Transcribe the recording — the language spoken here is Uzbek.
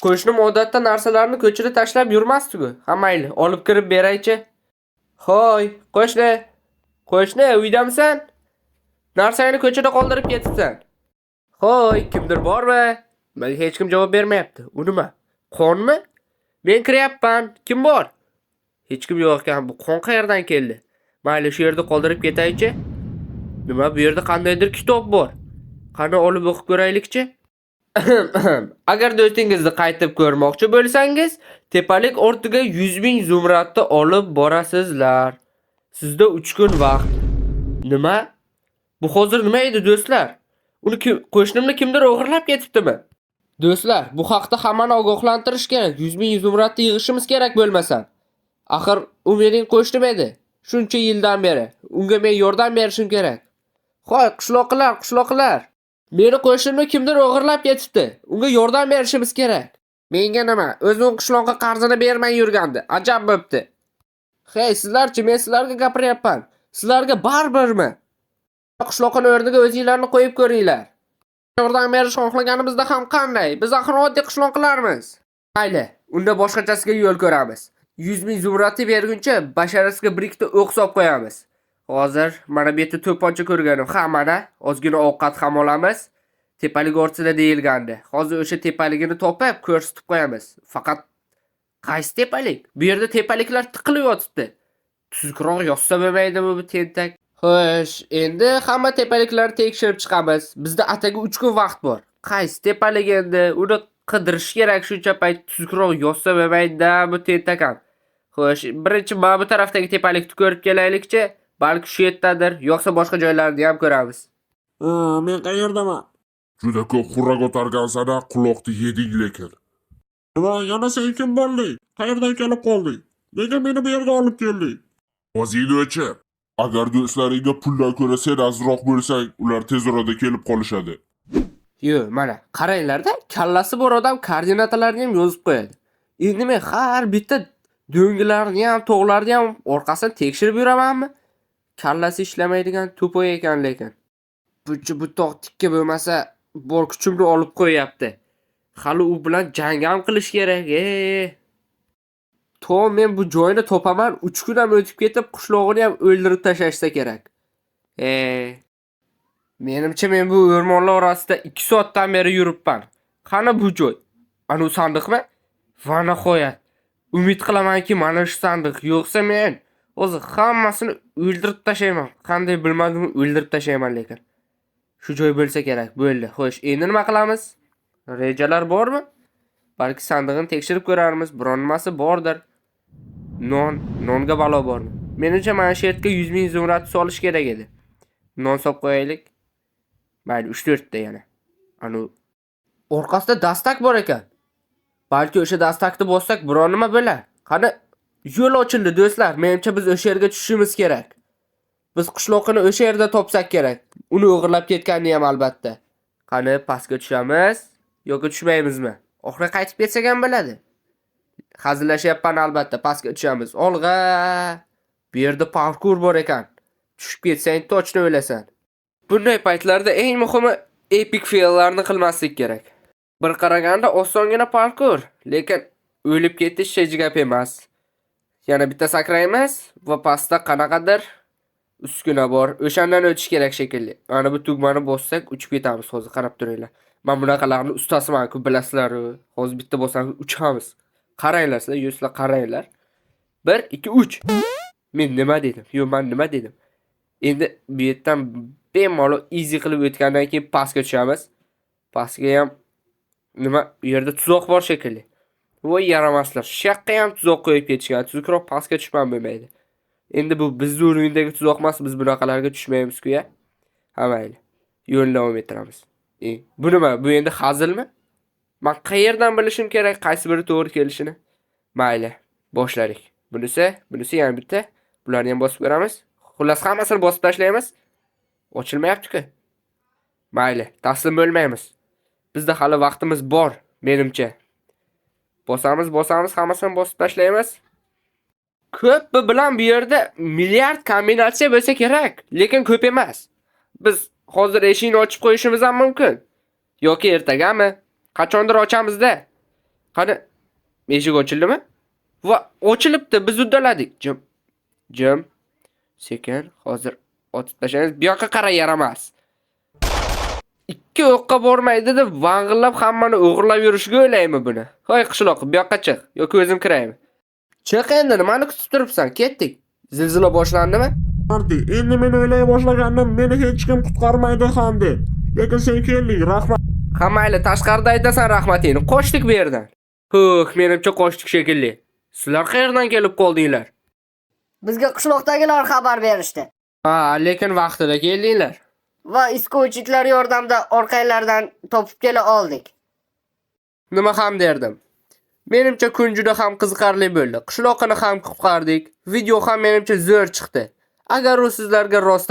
Qo'shnim odatda narsalarni ko'chada tashlab yurmasdi-ku. Ha mayli, olib kirib beraychi. Hoy, qo'shni. Qo'shni, uydamisan? Narsangni ko'chada qoldirib ketibsan. Hoy, kimdir bormi? Menga hech kim javob bermayapti. U nima? Qonmi? Men kiryapman. Kim bor? Hech kim yo'q ekan. Bu qon qayerdan keldi? Mayli, shu yerda qoldirib ketaychi. Nima, bu yerda qandaydir kitob bor. Qani, olib o'qib ko'raylikchi. Agar do'stingizni qaytib ko'rmoqchi bo'lsangiz, tepalik ortiga 100 ming zumradni olib borasizlar. Sizda 3 kun vaqt. Nima? Bu hozir nima edi, do'stlar? Uni kim, qo'shnimni kimdir o'g'irlab ketibdimi? Do'stlar, bu haqda hammani ogohlantirish kerak. 100 ming zumradni yig'ishimiz kerak bo'lmasa. Axir u mening qo'shnim edi. Shuncha yildan beri. Unga men yordam berishim kerak. Hoy, qishloqilar, qishloqilar. Meni qo'shnimni kimdir o'g'irlab ketibdi. Unga yordam berishimiz kerak. Menga nima? O'zi u qishloqqa qarzini bermay yurgandi. Ajab bo'pti. Hey, sizlarchi, men sizlarga gapiryapman. Sizlarga baribirmi? Qishloqini o'rniga o'zinglarni qo'yib ko'ringlar. Yordam berish xohlaganimizda ham qanday? Biz axir oddiy qishloqilarmiz. Mayli, unda boshqachasiga yo'l ko'ramiz. 100 ming zumradni berguncha basharasiga bir ikkita o'q solib qo'yamiz. Hozir mana bu yerda to'pponcha ko'rganim. Ha, mana ozgina ovqat ham olamiz. Tepalik ortida deyilgandi. Hozir o'sha tepaligini topib ko'rsatib qo'yamiz. Faqat qaysi tepalik? Bu yerda tepaliklar tiqilib yotibdi. Tuzukroq yozsa bo'lmaydimi bu tentak? Xo'sh, endi hamma tepaliklarni tekshirib chiqamiz. Bizda atigi 3 kun vaqt bor. Qaysi tepalik endi? Uni qidirish kerak shuncha payt, tuzukroq yozsa bo'lmaydi-da bu tentak ham. Xo'sh, birinchi mana bu tarafdagi tepalikni ko'rib kelaylikchi. Balki shu yerdadir, yo'qsa boshqa joylarni ham ko'ramiz. Ha, men qayerdaman? Juda ko'p xurrak o'targansan-a, quloqni yeding lekin. Nima, yana sen kim bo'lding? Qayerdan kelib qolding? Nega meni bu yerga olib kelding? Ovozingni o'chir. Agar do'stlaringga puldan ko'ra sen azroq bo'lsang, ular tez orada kelib qolishadi. Yo, mana qaranglarda, kallasi bor odam koordinatalarni ham yozib qo'yadi. Endi men har bitta do'ngilarni ham, tog'larni ham orqasini tekshirib yuramanmi? Kallasi ishlamaydigan тупой ekan lekin. Buncha bu tog' tikka bo'lmasa, bor kuchimni olib qo'yyapti. Hali u bilan jang ham qilish kerak. E. To men bu joyni topaman, 3 kun ham o'tib ketib, qishlog'ini ham o'ldirib tashlashsa kerak. E. Menimcha, men bu o'rmonlar orasida 2 soatdan beri yuribman. Qani bu joy? Ana u sandiqmi? Va nihoyat. Umid qilamanki, mana shu sandiq. Yo'qsa men o'zi hammasini o'ldirib tashlayman. Qanday bilmadim, o'ldirib tashlayman lekin. Shu joy bo'lsa kerak. Bo'ldi. Xo'sh, endi nima qilamiz? Rejalar bormi? Balki sandig'ini tekshirib ko'rarmiz. Biron nimasi bordir. Non, nonga balo bormi? Menimcha, mana shu yerga 100 ming zumrad solish kerak edi. Non solib qo'yaylik. Mayli, 3-4 ta yana. Anu orqasida dastak bor ekan. Balki o'sha dastakni bossak biron nima bo'lar. Qani, yo'l ochildi, do'stlar. Menimcha, biz o'sha yerga tushishimiz kerak. Biz qishloqini o'sha yerda topsak kerak. Uni o'g'irlab ketganini ham albatta. Qani, pastga tushamiz yoki tushmaymizmi? Oxiri qaytib ketsak ham bo'ladi. Hazillashyapman albatta. Pastga tushamiz. Olg'a. Bu yerda parkur bor ekan. Tushib ketsang точно o'lasan. Bunday paytlarda eng muhimi epic faillarni qilmaslik kerak. Bir qaraganda osongina parkur, lekin o'lib ketish hech gap emas. Yana bitta sakraymiz va pastda qanaqadir uskuna bor. O'shandan o'tish kerak shekilli. Mana bu tugmani bossak uchib ketamiz hozir, qarab turinglar. Men bunaqalarni ustasiman-ku, bilasizlar. Hozir bitta bosam uchamiz. Qaranglar sizlar, yuzlar, qaranglar. 1 2 3. Men nima dedim? Yo'q, men nima dedim? Endi bu yerdan bemalol easy qilib o'tgandan keyin pastga tushamiz. Pastga ham nima, u yerda tuzoq bor shekilli. Voy yaramaslar, shu yoqqa ham tuzoq qo'yib ketishgan. Tuzukroq pastga tushmam bo'lmaydi. Endi bu bizni o'rnidagi tuzoq emas, biz bunaqalarga tushmaymiz-ku ya. Ha mayli. Yo'lni davom ettiramiz. Bu nima? Bu endi hazilmi? Men qayerdan bilishim kerak qaysi biri to'g'ri kelishini? Mayli, boshladik. Bunisi, bunisi yana bitta. Bularni ham bosib ko'ramiz. Xullas, hammasini bosib tashlaymiz. Ochilmayapti-ku. Mayli, taslim bo'lmaymiz. Bizda hali vaqtimiz bor, menimcha. Bosamiz, bosamiz, hammasini bosib tashlaymiz. Ko'pi bilan bu yerda milliard kombinatsiya bo'lsa kerak, lekin ko'p emas. Biz hozir eshikni ochib qo'yishimiz ham mumkin. Yoki ertagami? Qachondir ochamiz-da. Qani, eshik ochildimi? Va ochilibdi, biz uddaladik. Jim. Jim. Sekin, hozir otib tashlaymiz. Bu yoqqa qara, yaramas. Ikki o'qqa bormaydi deb vang'illab hammani o'g'irlab yurishga o'ylaymi buni? Hoy qishloq, bu yoqqa chiq, yoki o'zim kiraymi? Chiq endi, nimani kutib turibsan? Ketdik. Zilzila boshlandimi? Ardi, endi men o'ylay boshlagandim, meni hech kim qutqarmaydi ham deb. Lekin sen kelding, rahmat. Ha mayli, tashqarida aytasan rahmatingni. Qochdik bu yerdan. Huh, menimcha qochdik shekilli. Sizlar qayerdan kelib qoldinglar? Bizga qishloqdagilar xabar berishdi. Ha, lekin vaqtida keldinglar. Va iskochitlar yordamida orqanglardan topib kela oldik. Nima ham derdim. Menimcha kun juda ham qiziqarli bo'ldi. Qishloqini ham qutqardik. Video ham menimcha zo'r chiqdi. Agar u sizlarga rostdan